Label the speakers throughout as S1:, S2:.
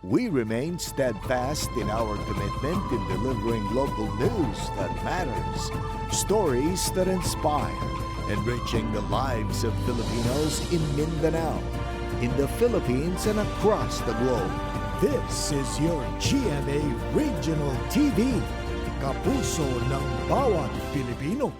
S1: We remain steadfast in our commitment in delivering local news that matters, stories that inspire, enriching the lives of Filipinos in Mindanao, in the Philippines, and across the globe. This is your GMA Regional TV, kapuso ng bawat Pilipino.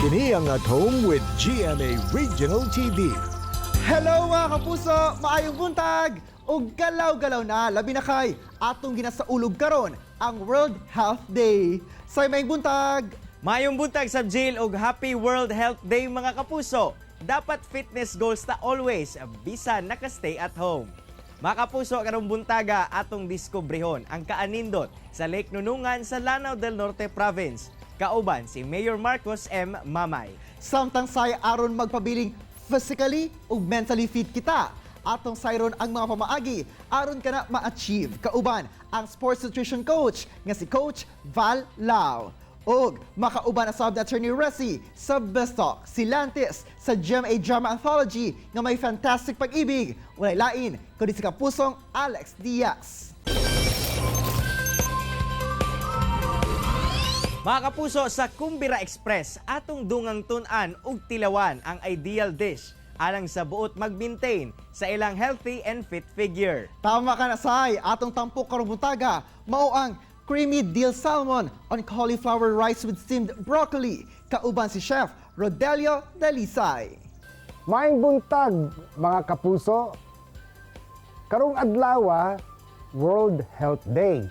S1: Kini ang At Home with GMA Regional TV.
S2: Hello, mga kapuso! Maayong buntag! Ug galaw-galaw na, labi na kay atong ginasaulog karon ang World Health Day. Say, maayong buntag!
S3: Maayong buntag sa Jill ug Happy World Health Day, mga kapuso. Dapat fitness goals ta always bisan naka-stay at home. Mga kapuso, karong buntaga atong diskubrihon ang kaanindot sa Lake Nunungan sa Lanao del Norte Province. Kauban si Mayor Marcos M. Mamay.
S2: Samtang say aron magpabiling physically ug mentally fit kita, atong sayron ang mga pamaagi aron kana ma-achieve. Kauban ang sports nutrition coach nga si Coach Val Lau. Ug makauban usab ni Attorney Resi sa Best Talk, si Lantis sa GMA Drama Anthology nga may fantastic pag-ibig. Walay lain kundi si kapusong Alex Diaz.
S3: Mga kapuso, sa Kumbira Express, atong dungang tun-an ug tilawan ang ideal dish alang sa buot mag-maintain sa ilang healthy and fit figure.
S2: Tama ka na, Sai. Atong tampok karong buntaga, mao ang creamy dill salmon on cauliflower rice with steamed broccoli. Kauban si Chef Rodelio Dalisay.
S4: Maayong buntag, mga kapuso. Karong adlaw, World Health Day.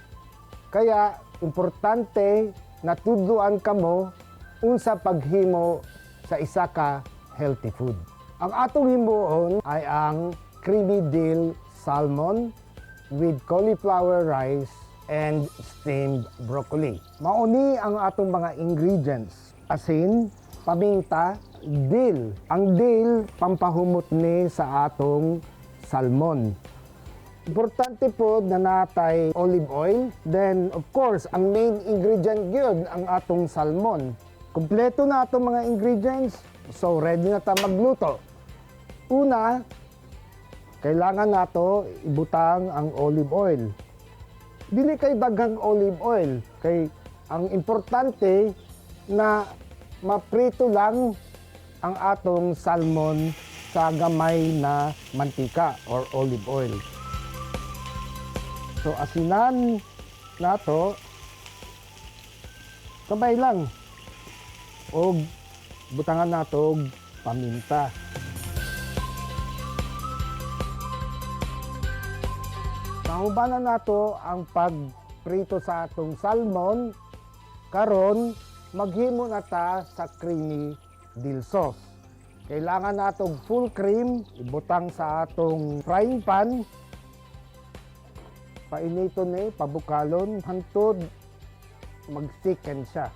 S4: Kaya importante na tudloan kamo unsa paghimo sa isa ka healthy food. Ang atong himuon ay ang creamy dill salmon with cauliflower rice and steamed broccoli. Mauni ang atong mga ingredients: asin, paminta, dill. Ang dill, pampahumot ni sa atong salmon. Importante po na natay olive oil. Then, of course, ang main ingredient gyud ang atong salmon. Kompleto na atong mga ingredients, so ready na ta magluto. Una, kailangan nato ibutang ang olive oil. Dili kay daghang olive oil kay ang importante na maprito lang ang atong salmon sa gamay na mantika or olive oil. So asinan nato, gamay lang, og butangan nato og paminta. Nahubanan nato ang pagprito sa atong salmon. Karon, maghimo na ta sa creamy dill sauce. Kailangan natong full cream, ibutang sa atong frying pan. Painiton ni, pabukalon, hantod mag-thicken siya.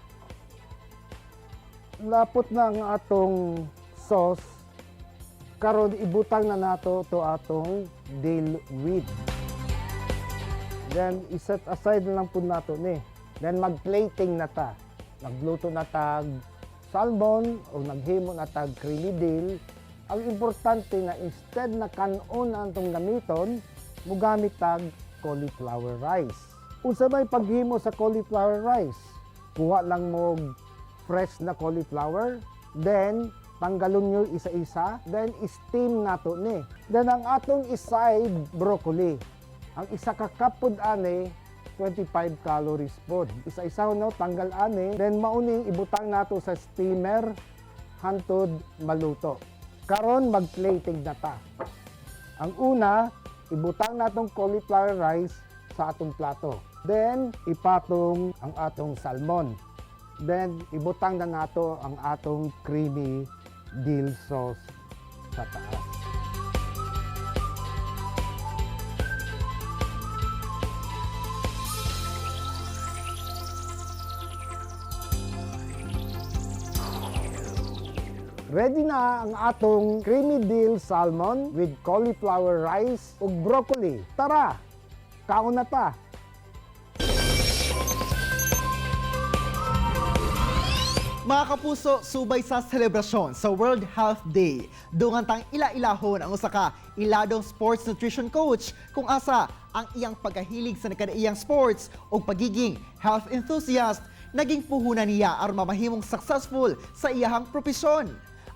S4: Lapot na ang atong sauce, karon ibutang na nato to atong dill weed. Then, iset aside na lang po nato ni. Then, mag-plating na ta. Nagluto na tag salmon o naghimo na tag creamy dill. Ang importante na instead na kanon ang atong gamiton, mugamit tag cauliflower rice. Unsa may paghimo sa cauliflower rice? Kuha lang mo og fresh na cauliflower, then tanggalon nyo isa-isa, then steam nato ni. Then ang atong iside broccoli. Ang isa ka cup pod ani, 25 calories pod. Isa-isa no, tanggal ani, then mauning ibutang nato sa steamer hantod maluto. Karon mag-plating na ta. Ang una, ibutang natong cauliflower rice sa atong plato. Then, ipatong ang atong salmon. Then, ibutang na nato ang atong creamy dill sauce sa taas. Ready na ang atong creamy dill salmon with cauliflower rice ug broccoli. Tara, kaon na ta!
S2: Mga kapuso, subay sa selebrasyon sa World Health Day. Dungan tang ila-ilahon ang usa ka iladong sports nutrition coach kung asa ang iyang pagkahilig sa nakadaiyang sports o pagiging health enthusiast naging puhunan niya aron mamahimong successful sa iyahang propesyon.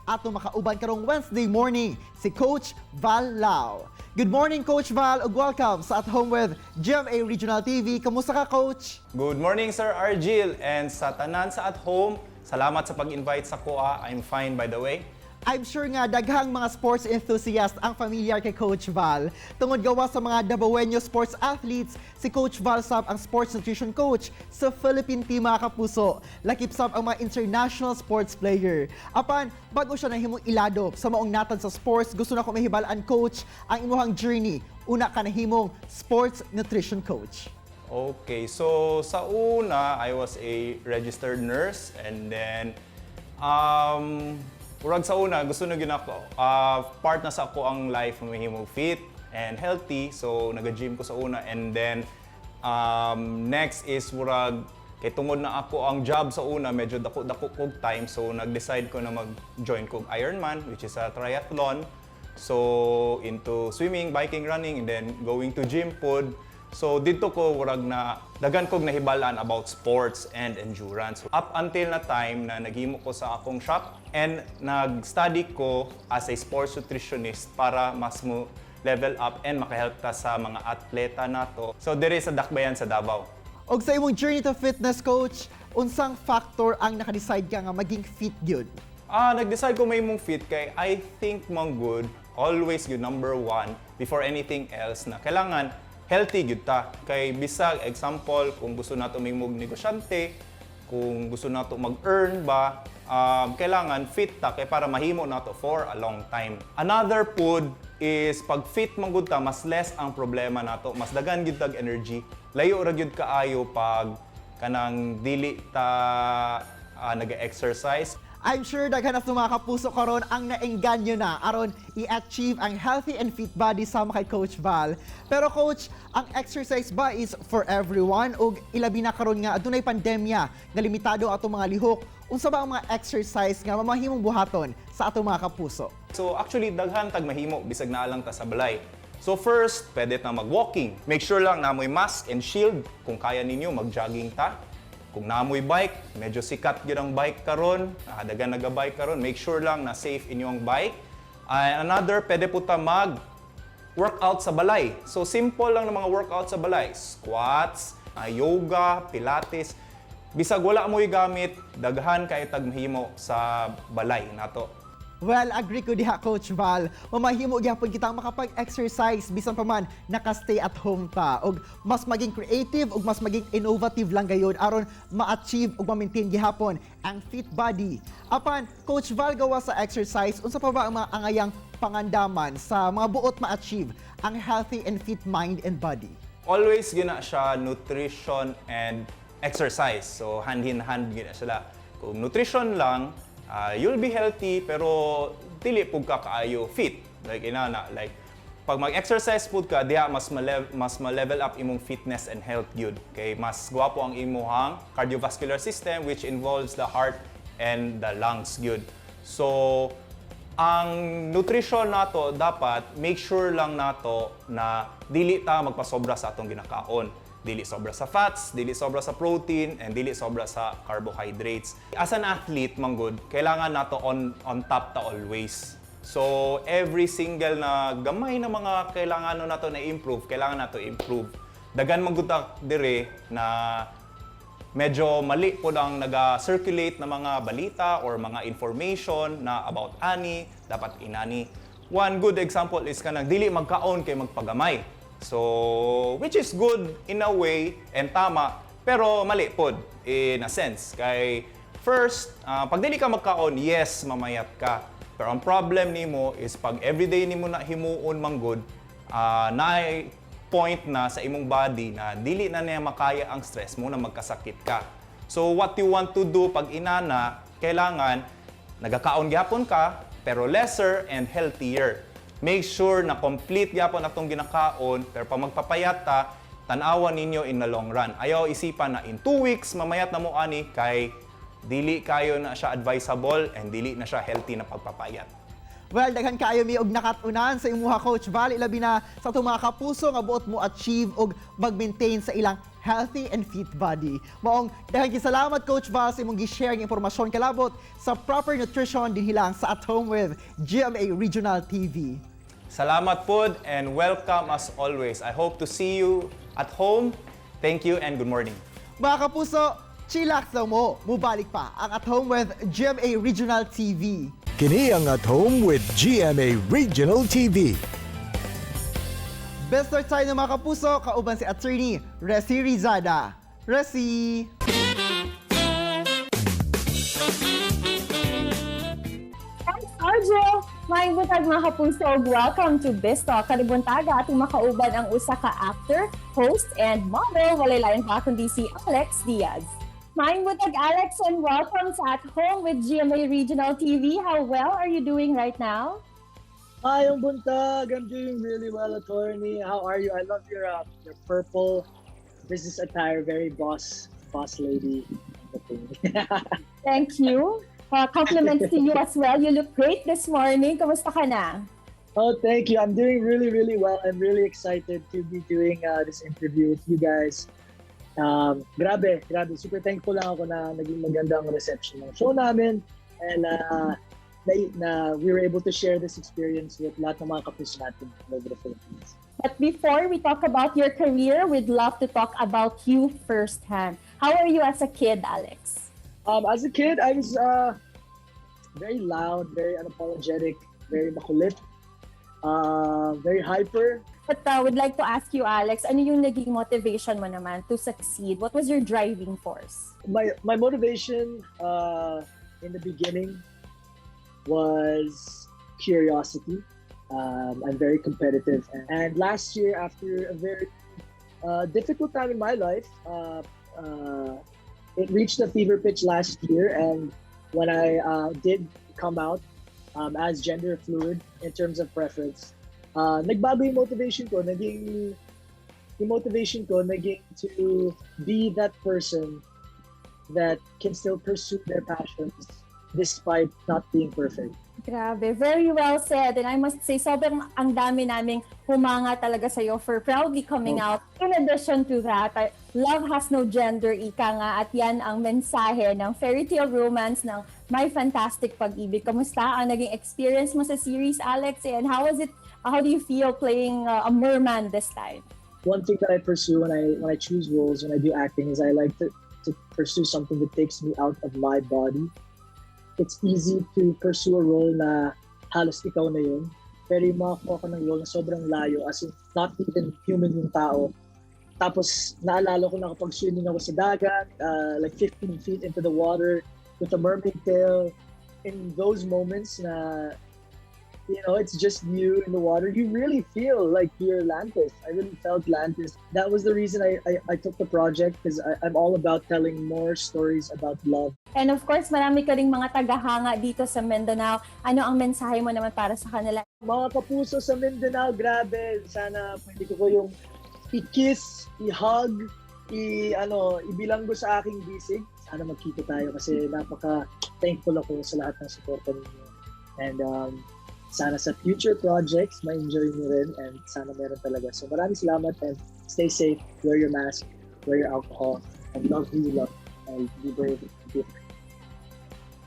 S2: Ato makauban karong Wednesday morning si Coach Val Lao. Good morning, Coach Val, ug welcome sa At Home with GMA Regional TV. Kamusta ka, Coach?
S5: Good morning, Sir Argil, and sa tanan sa at home. Salamat sa pag-invite sa kuha. I'm fine, by the way.
S2: I'm sure nga daghang mga sports enthusiast ang familiar kay Coach Val. Tungod gawa sa mga Dabawenyo sports athletes, si Coach Val sab ang sports nutrition coach sa Philippine team, mga kapuso. Lakip sab ang mga international sports player. Apan, bago siya nahimong ilado sa maong natad sa sports, gusto na ko mahibal-an, Coach, ang imuhang journey. Una ka nahimong sports nutrition coach.
S5: Okay, so sa una, I was a registered nurse and then murag sa una gusto na gyud ako. Part na sa ako ang life mahimong fit and healthy. So naga-gym ko sa una and then next is murag kay tungod na ako ang job sa una medyo dako-dako kog time, so nag-decide ko na mag-join kog Ironman, which is a triathlon. So into swimming, biking, running, and then going to gym pod. So dito ko murag na dagan kog nahibalan about sports and endurance. Up until na time na naghimo ko sa akong shop and nag-study ko as a sports nutritionist para mas mo level up and makahelp ta sa mga atleta nato. So diri sa Dakbayan sa Davao.
S2: Og sa imong journey to fitness, Coach, unsang factor ang nakadecide ka nga maging fit gyud?
S5: Nag-decide ko mahimong fit kay I think man good, always good number one, before anything else na kailangan healthy gyud ta. Kay bisag example, kung gusto nato mahimong negosyante, kung gusto nato mag-earn ba, kailangan fit ta kay para mahimo nato for a long time. Another food is pag fit man gud ta, mas less ang problema nato, mas dagan gyud tag energy. Layo ra gyud kaayo pag kanang dili ta naga-exercise.
S2: I'm sure daghan na sa mga kapuso karon ang naengganyo na aron i-achieve ang healthy and fit body sama kay Coach Val. Pero Coach, ang exercise ba is for everyone ug ilabi na karon nga adunay pandemya nga limitado atong mga lihok? Unsa ba ang mga exercise nga mamahimong buhaton sa atong mga kapuso?
S5: So actually daghan tag mahimo bisag naa lang ta sa balay. So first, pwede ta mag-walking. Make sure lang na mo'y mask and shield kung kaya ninyo mag-jogging ta. Kung namoy bike, medyo sikat gyud ang bike karon, daghan naga-bike karon, make sure lang na safe inyong bike. Another, pwede po ta mag workout sa balay. So simple lang ng mga workout sa balay. Squats, yoga, pilates. Bisag wala mo'y gamit, daghan kay tag mahimo sa balay nato.
S2: Well, agree ko diha, Coach Val. Mamahimo gyapon kita makapag-exercise bisan pa man naka-stay at home ta. Og mas maging creative ug mas maging innovative lang gayud aron ma-achieve ug ma-maintain gihapon ang fit body. Apan, Coach Val, gawa sa exercise, unsa pa ba ang mga angayang pangandaman sa mga buot ma-achieve ang healthy and fit mind and body?
S5: Always gina siya nutrition and exercise. So hand in hand gina sila. Kung nutrition lang, you'll be healthy pero dili pud ka kaayo fit. Like inana, like pag mag-exercise pud ka diha mas ma-level up imong fitness and health gyud. Kay mas gwapo ang imuhang cardiovascular system, which involves the heart and the lungs gyud. So ang nutrition nato dapat make sure lang nato na dili ta magpasobra sa atong ginakaon. Dili sobra sa fats, dili sobra sa protein, and dili sobra sa carbohydrates. As an athlete, manggod, kailangan nato on top ta always. So, every single na gamay na mga kailangan nato na improve, kailangan nato improve. Dagan man gud ta dire na medyo mali po ang naga-circulate na mga balita or mga information na about ani, dapat inani. One good example is kanang dili magkaon kay magpagamay. So, which is good in a way and tama, pero mali pod in a sense. Kay first, pag dili ka magkaon, yes, mamayat ka. Pero ang problem nimo is pag everyday nimo na himuon manggod, naay point na sa imong body na dili na niya makaya ang stress mo na magkasakit ka. So what you want to do pag inana, kailangan nagakaon gyapon ka pero lesser and healthier. Make sure na complete gyapon atong ginakaon, pero pag magpapayat ta, tan-awan ninyo in the long run. Ayaw isipan na in 2 weeks mamayat na mo ani, kay dili kayo na siya advisable and dili na siya healthy na pagpapayat.
S2: Well, daghan kaayo mi og nakat-unan sa imuha, Coach Val, ilabi na sa atong mga kapuso nga buot mo achieve og mag-maintain sa ilang healthy and fit body. Maong daghan kay salamat, Coach Val, sa imong gi-share nga impormasyon kalabot sa proper nutrition dinhi lang sa At Home with GMA Regional TV.
S5: Salamat pod and welcome as always. I hope to see you at home. Thank you and good morning.
S2: Mga kapuso, chillax lang mo, mubalik pa ang At Home with GMA Regional TV.
S1: Kini ang At Home with GMA Regional TV.
S2: Best start tayo ng mga kapuso, kauban si Attorney Resi Rizada. Resi!
S6: Thanks, Arjo! Maayong buntag, mga kapuso. Welcome to Biztalk. Karong buntaga atong makauban ang usa ka actor, host, and model. Walay lain pa kundi si Alex Diaz. Maayong buntag, Alex, and welcome sa At Home with GMA Regional TV. How well are you doing right now?
S7: Hi, buntag. I'm doing really well, Attorney. How are you? I love your purple business attire. Very boss, boss lady.
S6: Thank you. Compliments to you as well. You look great this morning. Kamusta ka na?
S7: Oh, thank you. I'm doing really, really well. I'm really excited to be doing this interview with you guys. Grabe, grabe. Super thankful lang ako na naging maganda ang reception ng show namin. And na we were able to share this experience with lahat ng mga kapuso natin all over the Philippines.
S6: But before we talk about your career, we'd love to talk about you firsthand. How are you as a kid, Alex?
S7: As a kid, I was very loud, very unapologetic, very makulit, very hyper.
S6: But would like to ask you, Alex, ano yung naging motivation mo naman to succeed? What was your driving force?
S7: My motivation in the beginning was curiosity. I'm very competitive, and last year, after a very difficult time in my life, it reached a fever pitch last year. And when I did come out as gender fluid in terms of preference, nagbago yung motivation ko. Naging yung motivation ko naging to be that person that can still pursue their passions despite not being perfect.
S6: Grabe, very well said. And I must say, sobrang ang dami naming humanga talaga sa'yo for proudly coming out. In addition to that, love has no gender, ika nga, at yan ang mensahe ng fairy tale romance ng My Fantastic Pag-ibig. Kamusta ang naging experience mo sa series, Alex? And how was it, how do you feel playing a merman this time?
S7: One thing that I pursue when I choose roles, when I do acting, is I like to pursue something that takes me out of my body. It's easy to pursue a role na halos ikaw na yun. Pero yung makakuha ko ng role na sobrang layo, as in not even human yung tao. Tapos naalala ko nakapag-swimming ako sa dagat, like 15 feet into the water with a mermaid tail. In those moments na it's just you in the water, you really feel like you're Lantis. I really felt Lantis. That was the reason I took the project, because I'm all about telling more stories about love.
S6: And of course, marami ka ring mga tagahanga dito sa Mindanao. Ano ang mensahe mo naman para sa kanila?
S7: Mga kapuso sa Mindanao, grabe. Sana pwede ko kayong i-kiss, i-hug, i ano, ibilanggo sa aking bisig. Sana magkita tayo kasi napaka thankful ako sa lahat ng suporta ninyo. And sana sa future projects, ma-enjoy nyo rin and sana meron talaga. So maraming salamat and stay safe, wear your mask, wear your alcohol, and love who you love, and be brave and be free.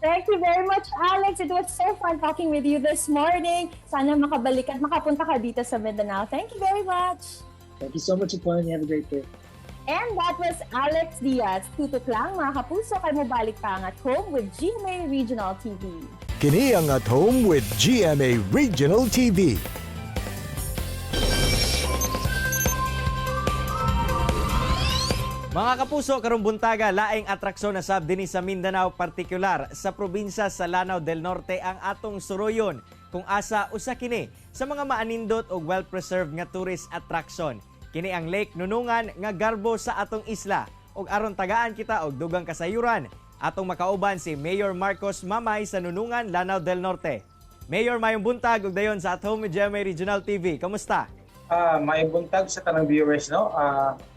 S6: Thank you very much, Alex. It was so fun talking with you this morning. Sana makabalik at makapunta ka dito sa Mindanao. Thank you very much.
S7: Thank you so much, Attorney. Have a great day.
S6: And that was Alex Diaz. Tutok lang, mga kapuso, kay mobalik pa ang At Home with GMA Regional TV.
S1: Kini ang At Home with GMA Regional TV.
S3: Mga kapuso, karong buntaga, laing atraksyon na sab dinhi sa Mindanao, partikular sa probinsya sa Lanao del Norte ang atong suroyon kung asa usa kini sa mga maanindot og well-preserved nga tourist attraction. Kini ang Lake Nunungan nga garbo sa atong isla. Ug aron tagaan kita og dugang kasayuran, atong makauban si Mayor Marcos Mamay sa Nunungan, Lanao del Norte. Mayor, mayong buntag ug dayon sa At Home with GMA Regional TV. Kamusta?
S8: May buntag sa tanang viewers, no?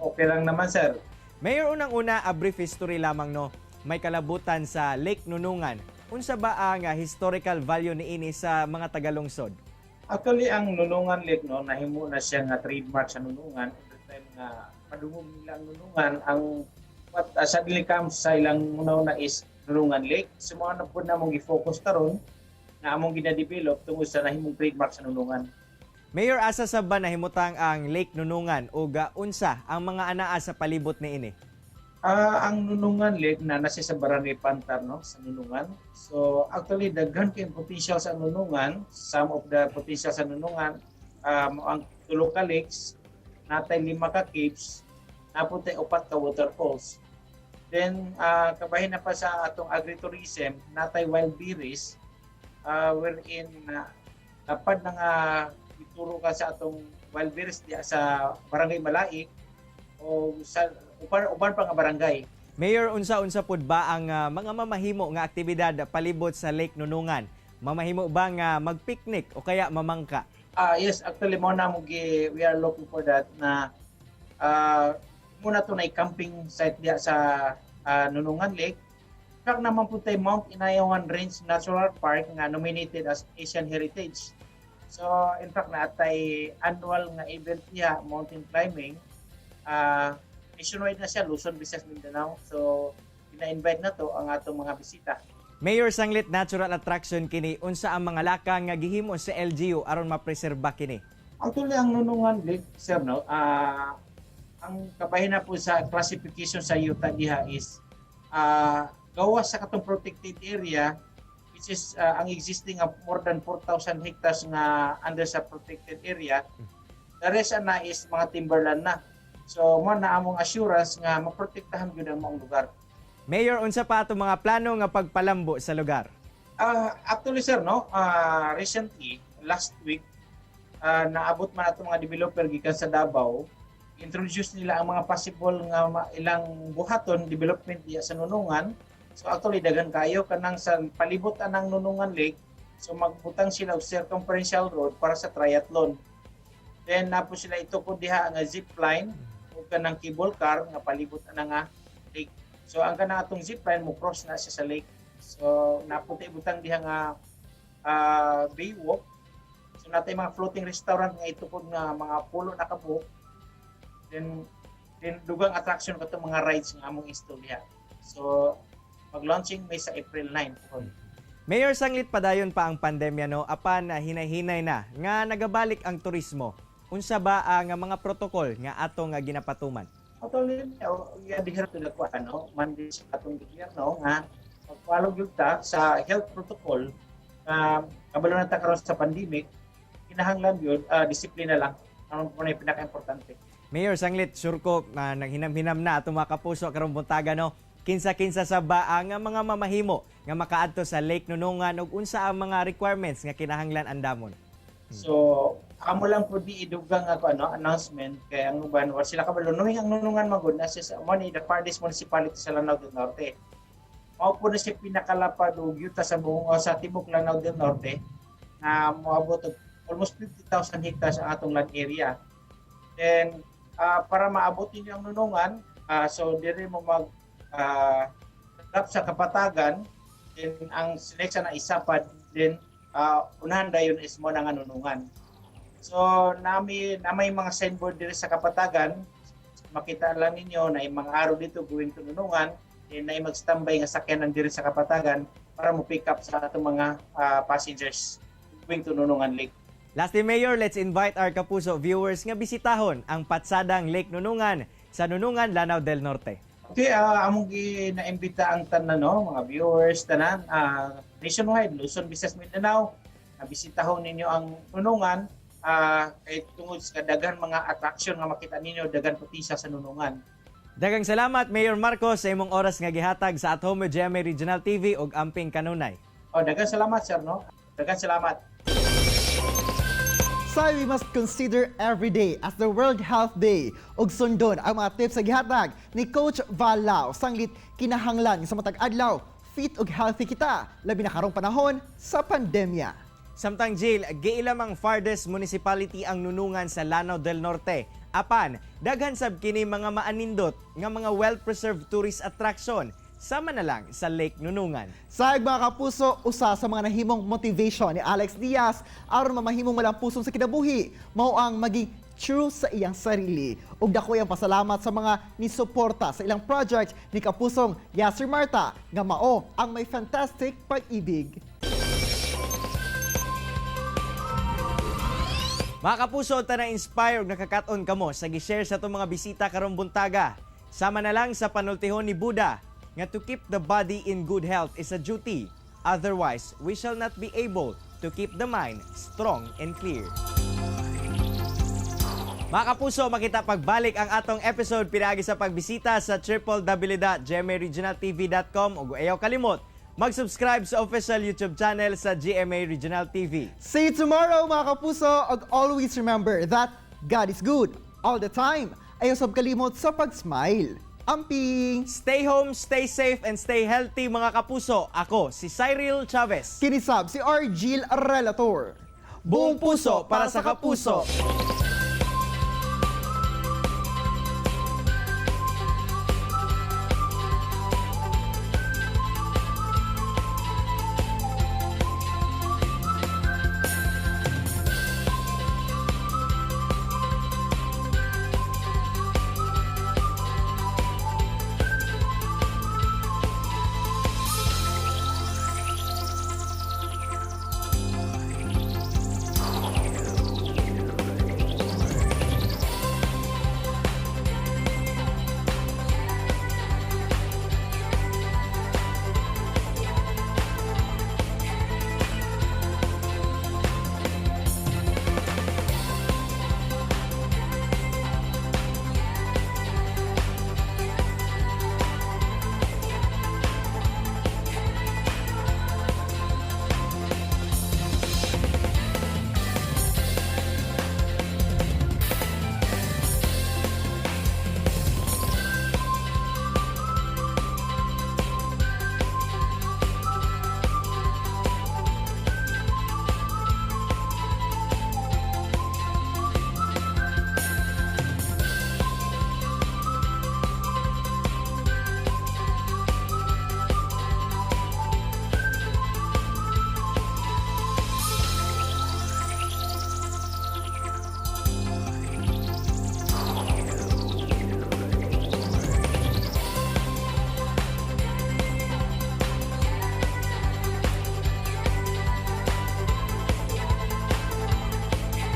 S8: Okay lang naman, sir.
S3: Mayor, unang-una, a brief history lamang, no? May kalabutan sa Lake Nunungan. Unsa ba ang historical value niini sa mga tagalungsod?
S8: Actually, ang Nunungan Lake, no, nahimo na siya nga trademark sa Nunungan. Every time nga padungog nila ang Nunungan, ang what suddenly comes sa ilang una is Nunungan Lake. So, mao na pod namong gi-focus karon na among gina-develop tungod sa nahimong trademark sa Nunungan.
S3: Mayor, asa sa ba nahimutang ang Lake Nunungan ug unsa ang mga anaa sa palibot niini?
S8: Ang Nunungan Lake na nasa sa Barangay Pantar, no, sa Nunungan. So actually daghan kay potential sa Nunungan. Some of the potential sa Nunungan ang tulo ka lakes, natay lima ka caves, naa pod tay upat ka waterfalls. Then kabahin na pa sa atong agritourism, natay wild berries wherein lapad na nga ituro ka sa atong wild berries diya sa Barangay Malaig o sa uban, uban pa nga barangay.
S3: Mayor, unsa-unsa pud ba ang mga mamahimo nga aktibidad palibot sa Lake Nunungan? Mamahimo ba nga magpicnic o kaya mamangka?
S8: Yes, actually mao na mo we are looking for that na muna to na camping site diya sa Nunungan Lake. In fact naman pod tay Mount Inayawan Range Natural Park nga nominated as Asian Heritage. So in fact naatay annual nga event diha, mountain climbing. Nationwide na siya, Luzon, Visayas, Mindanao. So ina-invite na to ang atong mga bisita.
S3: Mayor, sanglit natural attraction kini, unsa ang mga lakang nga gihimo sa LGU aron mapreserba kini?
S8: Actually, ang Nunungan Lake, sir, no, ang kabahin na pod sa classification sa yuta diha is gawas sa katong protected area, which is ang existing nga more than 4,000 hectares nga under sa protected area. The rest na is mga timberland na. So, mao na among assurance nga maprotektahan gyud ang maong lugar.
S3: Mayor, unsa pa atong mga plano nga pagpalambo sa lugar?
S8: Actually, sir, no, recently, last week, naabot man ato mga developer gikan sa Davao, introduce nila ang mga possible nga ilang buhaton development diya sa Nunungan. So actually daghan kayo kanang sa palibot anang Nunungan Lake, so magbutang sila og circumferential road para sa triathlon. Then naa pod sila itukod diha nga zip line ug kanang cable car nga palibot ana nga lake. So ang kanang atong zip line mo cross na siya sa lake. So naa pod ibutang diha nga baywalk. So natay mga floating restaurant nga itukod nga mga pulo na kabuok. Then dugang attraction katong mga rides nga among install diha. So mag-launching may sa April 9.
S3: Mayor, sanglit padayon pa ang pandemya, no, apan hinay-hinay na nga nagabalik ang turismo. Unsa ba ang mga protocol nga ato nga ginapatuman?
S8: Actually, i-adhere to the ano, mandate sa atong gobyerno nga mag-follow gyud ta sa health protocol nga kabalo na ta karon sa pandemic, kinahanglan gyud disiplina lang ang po na yung pinaka-importante.
S3: Mayor, sanglit sure ko naghinam-hinam na atong mga kapuso karong buntaga, no. Kinsa-kinsa sa ba ang mga mamahimo nga makaadto sa Lake Nunungan ug unsa ang mga requirements nga kinahanglan andamon?
S8: So, amo lang pod ni idugang ako ano announcement kay ang uban wa sila kabalo knowing ang Nunungan magud na siya sa mao ni the farthest municipality sa Lanao del Norte. Mao pod na siya pinakalapad og yuta sa buong sa tibuok Lanao del Norte na moabot og almost 50,000 hectares ang atong land area. Then para maabot ninyo ang Nunungan, so diri mo mag drop sa Kapatagan, then ang selection na isapad, then unahan dayon is mao na nga Nunungan. So nami na may mga signboard diri sa Kapatagan, makita lang ninyo na yung mga araw dito going to Nunungan, then na mag-standby nga sakyanan diri sa Kapatagan para mo pick up sa atong mga passengers going to Nunungan Lake.
S3: Lastly, Mayor, let's invite our Kapuso viewers nga bisitahon ang patsadang Lake Nunungan sa Nunungan, Lanao del Norte.
S8: Okay, among gi na-imbita ang tanan, no, mga viewers tanan nationwide, Luzon, Visayas, Mindanao, na bisitahon ninyo ang Nunungan kay tungod sa daghan mga attraction nga makita ninyo, daghan potensya sa Nunungan.
S3: Daghang salamat, Mayor Marcos, sa imong oras nga gihatag sa At Home with GMA Regional TV ug amping kanunay.
S8: Oh, daghang salamat, sir, no? Daghang salamat.
S2: Say we must consider every day as the World Health Day ug sundon ang mga tips sa gihatag ni Coach Val Lao sanglit kinahanglan sa matag adlaw fit ug healthy kita, labi na karong panahon sa pandemya.
S3: Samtang Jill, giilam ang farthest municipality ang Nunungan sa Lanao del Norte. Apan, daghan sab kini mga maanindot nga mga well-preserved tourist attraction sama na lang sa Lake Nunungan.
S2: Sayag, mga kapuso, usa sa mga nahimong motivation ni Alex Diaz aron mamahimong walang puson sa kinabuhi, mao ang maging true sa iyang sarili. Ug dako iyang pasalamat sa mga nisuporta sa ilang project ni kapusong Yasser Marta nga mao ang may fantastic pag-ibig.
S3: Mga kapuso, ta na-inspire ug nakakaton kamo sa gi-share sa atong mga bisita karong buntaga. Sama na lang sa panultihon ni Buddha nga to keep the body in good health is a duty. Otherwise, we shall not be able to keep the mind strong and clear. Mga kapuso, makita pagbalik ang atong episode pinaagi sa pagbisita sa www.gmaregionaltv.com ug ayaw kalimot mag-subscribe sa official YouTube channel sa GMA Regional TV.
S2: See you tomorrow, mga kapuso, ug always remember that God is good all the time. Ayaw sab kalimot sa pag-smile. Amping!
S3: Stay home, stay safe, and stay healthy, mga kapuso. Ako, si Cyril Chavez.
S2: Kini sab si Argil Relator.
S3: Buong puso para sa kapuso.